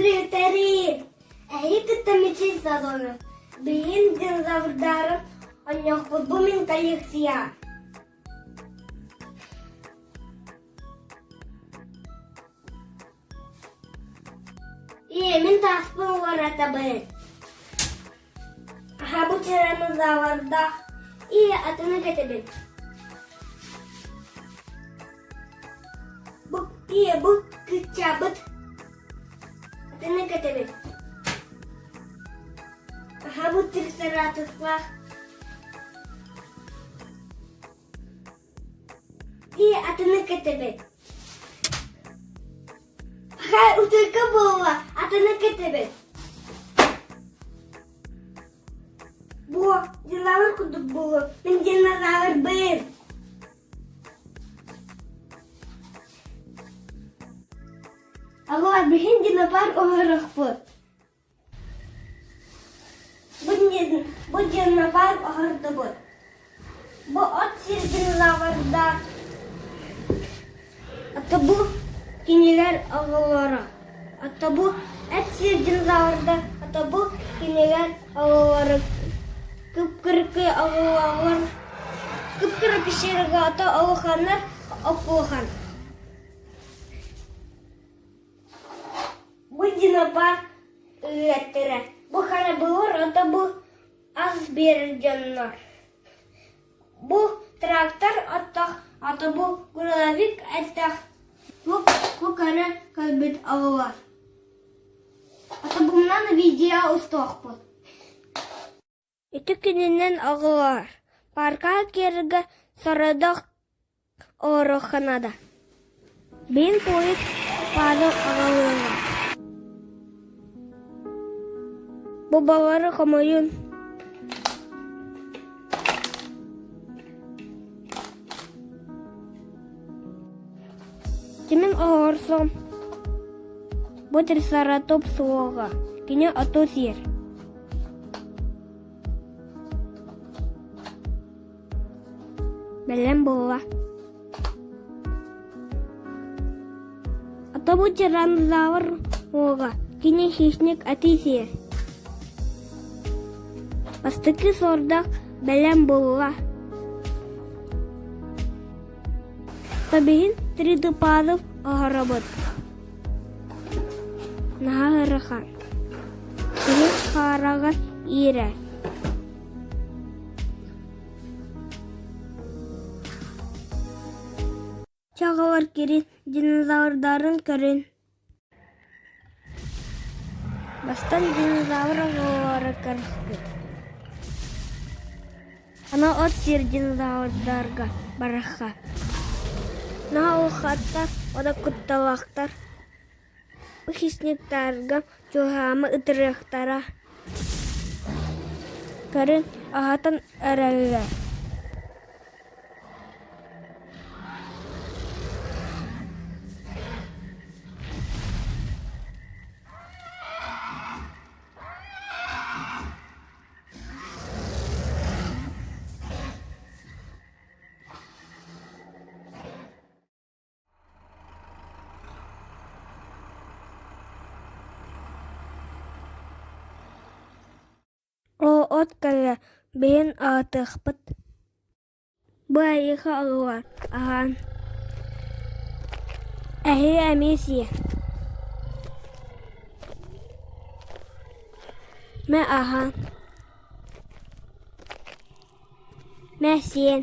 Зрителей, эһиги кытта Мичил Сазонов. Билигин динозаврдары онньохпут бу мин коллекция. Ийэ, мин тааспын уларытабын. Аһабыт тиранозаврдаах. Ийэ, атыны кэтэбин. Бу ийэ, бу кыччаабыт. Атыны кэтэбин. Аһабыт трицератопсах. Ийэ, атыны кэтэбин. Хай утуйка буолла, атыны кэтэбин. Бу динозавр курдук буолуо. Мин динозаврбын. Аҕалар биһин динопарк оҥоруохпут. Бу динопарк оһордубут. Бу от сир динозаврдаах. Ата бу кинилэр оҕолоро. Ата бу эт сир динозаврдар, ата бу кинилэр оҕолоро. Кып-кыракый оҕолор, кып-кыракый сиргэ ата улаханнар оппуохан. Бу динопарк ыаттара. Бу харабыллар ата бу ас биэрэр дьоннор. Бу трактор оттох, ата бу грузовик этэх, бу бу көрө көрбүт оҕолор. Ата бумнан видео устуохпут. Ити күнүнэн оҕолор паркаҕа киирэргэ сорудах оҥоруохха Мин поезд Павел аҕалыаҕа. Бу балары хомуйун. Тимин оһорсон, бу трицератоп суоҕа, кини оту сиир. Бэлэм буолла. Отобу тиранозавр уоҕа, кини хищник аты сиир. Бастакы суордах бэлэм буолла. Табиһин Тридупадов оһоробут. Наһаа ыарахан. Кини хараҕа иирэр. Чаҕылар кирин динозаврдарын көрүн. Бастан динозавр оҕолоро көрүспүт. Аны от сир динозаврдарга барахха. Наһаа улахаттар, ода кутталаахтар. Бу хищниктарга чугаһаама ытырыахтара. Көрүн, аһатан эрэллэр. Оо, от кэллэ, билигин аһатыахпыт. Бу эйиэхэ оҕолор, аһаан. Эһиги эмиэ сиэ. Мэ аһаан. Мэ сиэн.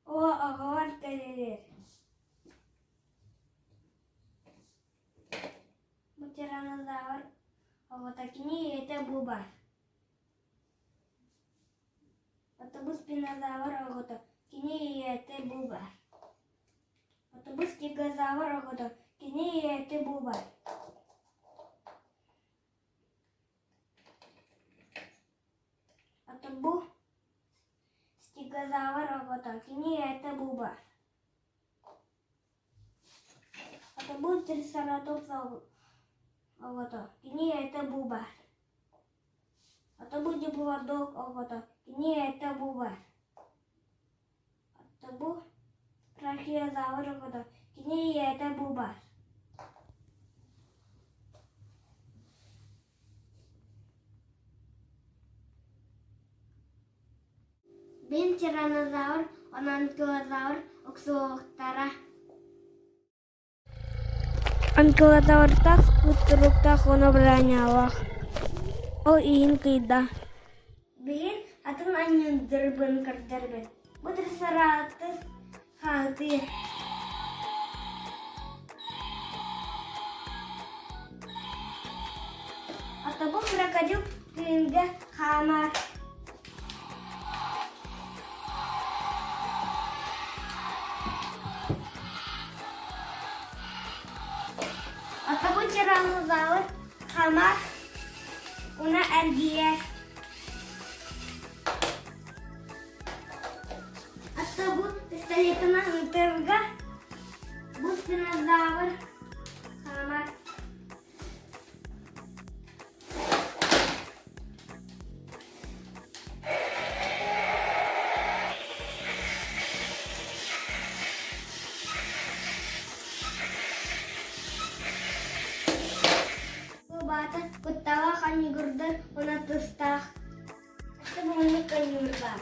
Оо, оҕолор кэллилэр. Бу тиранозавр оҕото кини ийэтэ бу баар. Отобус спинозавр оҕото кини ийэтэ бу баар. Отобус стегозавр оҕото кини ийэтэ бу баар. Отобу стегозавр оҕото кини ийэтэ бу баар. Отобу трицератопс оҕото кини ийэтэ бу баар. Отобу диплодок оҕото кини ийэтэ бу баар. Тиранозавр оҕото, кини ийэтэ бу баар. Мин тиранозавр, анкилозавр уксуоһуктара Анкилозавртаах кутуруктаах уонна бронялаах, ол иһин кыйда. Билигин атын анньыырдырбын көрдөрбүт. Бу трицератопс хаһытыыр. Отобу крокодил тыынга хаамар. Отобу тиранозавр хаамар, уна эргийэр. Отобу пистолетынан ытырга бу спинозавр хаамар. Баата кутталаах аньыгырдар уонна тустаах. Өссө бугуннук аньыырга.